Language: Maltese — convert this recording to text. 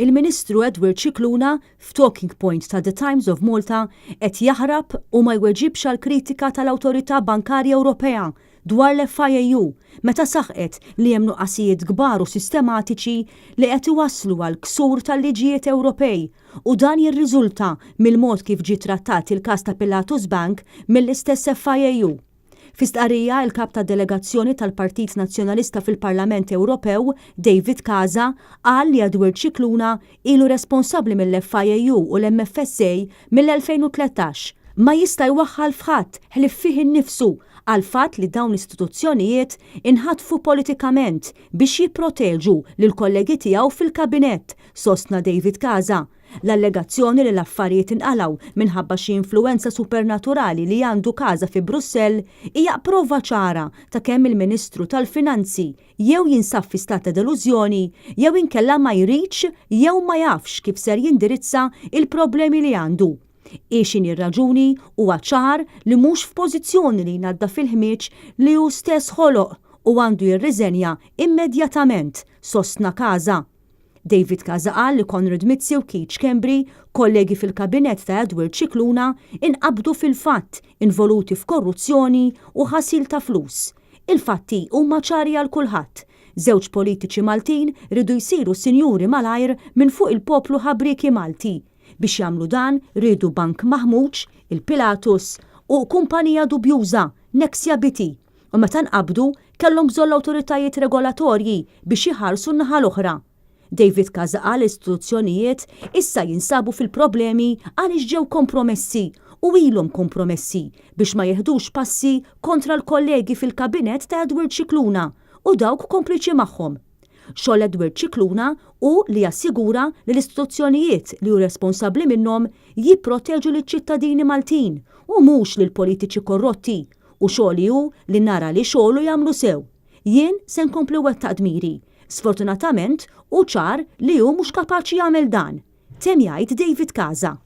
Il-Ministru Edward Scicluna f'Talking Point ta' The Times of Malta qed jaħrab u ma jweġibx għall-kritika tal-Awtorità Bankarja Ewropea dwar l-FIAU meta saħqet li hemm nuqqasijiet kbar u sistematiċi li qed iwasslu għal ksur tal-liġijiet Ewropej u dan jirriżulta mill-mod kif ġie trattat il-każ ta' Pilatus Bank mill-istess FIAU. Fi stqarrija, il-Kap tad-Delegazzjoni tal-Partit Nazzjonalista fil-Parlament Ewropew, David Casa, qal li Edward Scicluna ilu responsabbli mill-FIAU u l-MFSA mill-2013. Ma jista' jwaħħal f'ħadd ħlief fih innifsu għall-fatt li dawn l-istituzzjonijiet inħatfu politikament biex jipproteġu lill-kollegi tiegħu fil-Kabinett, sostna David Casa. L-allegazzjoni li l-affarijiet inqalgħu minħabba xi influwenza supernaturali li għandu Casa fi Brussell hija prova ċara ta' kemm il-Ministru tal-Finanzi jew jinsab fi stat ta' delużjoni jew inkella ma jridx jew ma jafx kif ser jindirizza il-problemi li għandu. Hi x'inhi r-raġuni, huwa ċar li mhux f'pożizzjoni li jnaddaf il-ħmieġ li hu stess ħoloq u għandu jirriżenja immedjatament, sostna Casa. David Casa qal li Konrad Mizzi u Keith Schembri, kollegi fil-kabinett ta' Edward Scicluna, inqabdu fil-fatt involuti f'korruzzjoni u ħasil ta' flus. Il-fatti huma ċari għal kulħadd. Żewġ politiċi Maltin riedu jsiru sinjuri malajr minn fuq il-poplu ħabrieki Malti. Biex jagħmlu dan riedu bank maħmuġ, il-Pilatus, u kumpanija dubjuża, Nexia BT. U meta nqabdu, kellhom bżonn l-awtoritajiet regolatorji biex iħarsu n-naħa l-oħra. David Casa qal l-istituzzjonijiet issa jinsabu fil-problemi għaliex ġew kompromessi u ilhom kompromessi biex ma jiħdux passi kontra l-kollegi fil-kabinett ta' Edward Scicluna u dawk kompliċi magħhom. Xogħol Edward Scicluna hu li jassigura li l-istituzzjonijiet li hu responsabbli minnhom jipproteġu liċ-ċittadini Maltin u mhux lill-politiċi korrotti u xogħli hu li nara li xogħlu jagħmlu sew. Jien se nkompli nwettaq dmiri. Sfortunatament hu ċar li hu mhux kapaċi jagħmel dan, temm jgħid David Casa.